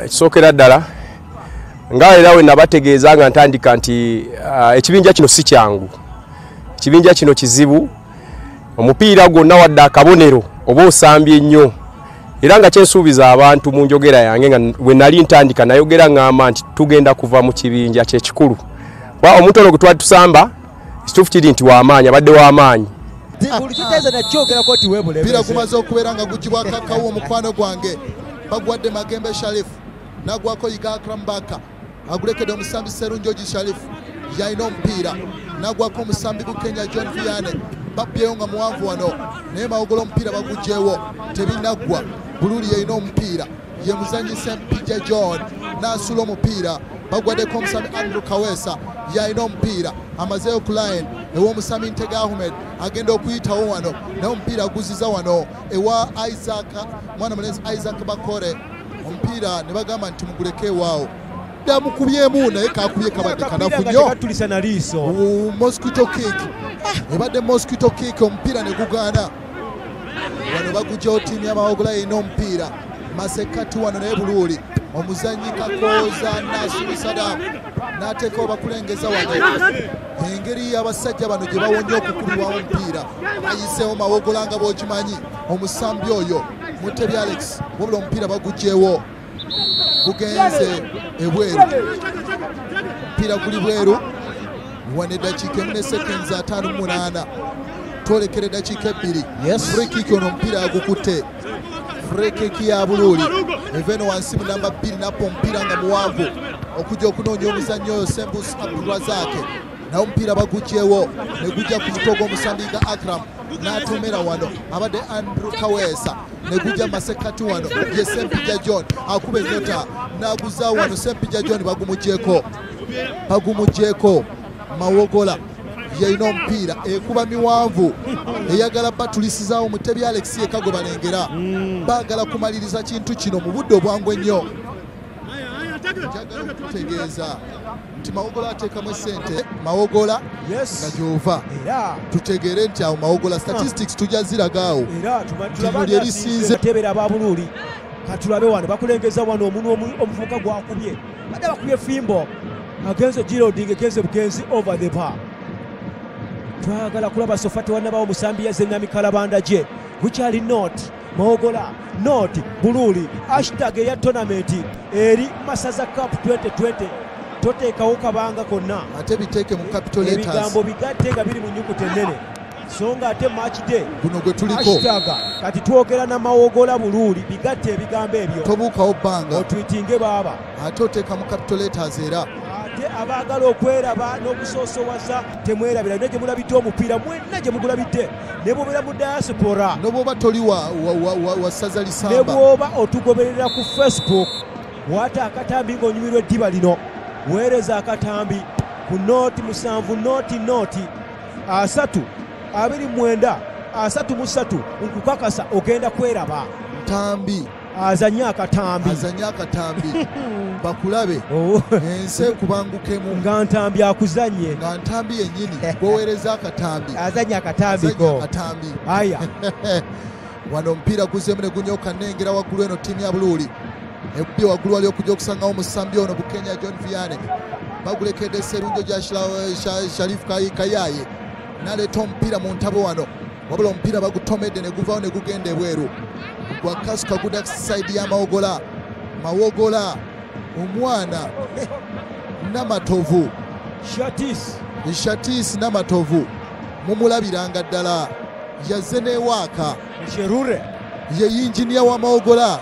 Ekisookera ddala nga era we nabategeeza nga ntandika nti ekibinja kino si kyangu, ekibinja kino kizibu. Omupiira gwonna wadde akabonero oba osambye nnyo, era nga kyensuubiza abantu mu njogera yange nga we nali ntandika nayogera ŋŋamba nti tugenda kuva mu kibinja kyekikulu, kuba omuntu ono gwe twali tusamba ekituufu kiri nti w'amaanyi, abadde w'amaanyi. Omupiira gumaze okubeera nga gugibwako akawo omukwano gwange bagwadde Magembe Sharif nagwako Yiga Akram Baka agulekedde omusambi Serunjogi Sharif yalina omupiira nagwako omusambi Bukenya John Vianney babyeyo nga muwanvu wano naye Mawogola omupiira bagugyewo tebinaggwa. Buluuli yalina omupiira ye muzanyi Sempijja John n'asula omupiira bagwaddeko omusambi Andrew Kawesa yalina omupiira amazeeyo ku line ew'omusambi Ntege Ahmed agenda okuyitawo wano naye omupiira aguziza wano ewa Isaac mwana mulenzi Isaac Bakore omupiira ne bagamba nti muguleke ewaawo. Damukubyemu naye kakubye kabadde kanafu nnyo. Mosquito kick ebadde mosquito kick omupiira ne gugaana. Wano bagugyawo ttiimu y'Amawogola erina omupiira masekati wano naye Buluuli omuzanyi Kakooza Nasiru Sadam n'ateekawo bakulengeza wano. Engeri abasajja bano gye bawonye okukubibwawo omupiira bayiseewo Mawogola nga bw'okimanyi omusambi oyo Mutebi Alex wabula omupiira bagugyewo gugenze ebweru, omupiira guli bweru. Wano eddakiika 1 ne seconds 58 twolekera eddakiika 2. Free kick ono omupiira agukutte, free kick ya Buluuli eva eno wansi mu namba 2 napo omupiira nga muwanvu okujja okunoonya omuzannyi oyo Sembus Abdulrazak naye omupiira bagugyewo ne gujja ku mutwe gw'omusambi ga Akram n'atomera wano abadde Andrew Kawesa ne gujja masekati wano ye Sempijja John akuba ennyota n'aguza wano Sempijja John bagumugyeko. Mawogola yalina omupiira ekuba miwanvu eyagala batulisizaawo Mutebi Alex yekka gwe balengera, baagala kumaliriza kintu kino mu budde obwangu ennyo. Njagala okutegeeza nti Mawogola ateekamu essente, Mawogola nga gy'ova tutegeere nti awo Mawogola statistics tujja ziragaawo tino lye lisinze. Tebera aba Buluuli katulabe wano bakulengeza wano omunwe omuvubuka gwakubye badde bakubye fimbo agenze giroding egenze bugenzi over the bar. Twagala kulaba sofa tewannabawo musambi yazze Namikalabanda gye gukyali not Mawogola not Buluuli hashtag eya tournament eri Masaza Cup 2020 toteekawo kabanga konna ate biteeke mu capital letters ebigambo bigatte nga biri mu nnyukuta ennene so nga ate match day guno gwe tuliko hashtag kati twogera na Mawogola Buluuli bigatte ebigambo ebyo tobuukawo bbanga otwitinge baaba ate oteeka mu capital letters era ate abaagala okweraba n'okusoosowaza temwerabira yonna gye mulabidde omupiira mwenna gye mugulabidde ne bw'obeera mu diaspora ne bw'oba toli wa ssaza lisamba ne bw'oba otugoberera ku Facebook waata akatambi ng'onyumirwa eddiba lino weereza akatambi ku 07 0 0 3 29 33 nkukakasa ogenda kweraba. Ntambi azanye akatambi, azanye akatambi bakulabe ensi ekubangukemu nga Ntambi akuzanye nga Ntambi yennyini gwoweereza akatambi azanye akatambi ko akatambi. Aya wano omupiira guzeemu ne gunyooka nnengera waggulu eno ttiimu ya Buluuli ekubye waggulu wali okujja okusangawo omusambi ono Bukenya John Vianney bagulekedde Serunjo gya Sharif Kayaye n'aleeta omupiira mu ntabo wano wabula omupiira bagutomedde ne guvaawo ne gugenda ebweru gwa kasuka guda side ya Mawogola. Mawogola omwana Namatovu Shatis Namatovu mumulabiranga ddala yazze n'ewaaka Sherure ye yinginiya wa Mawogola.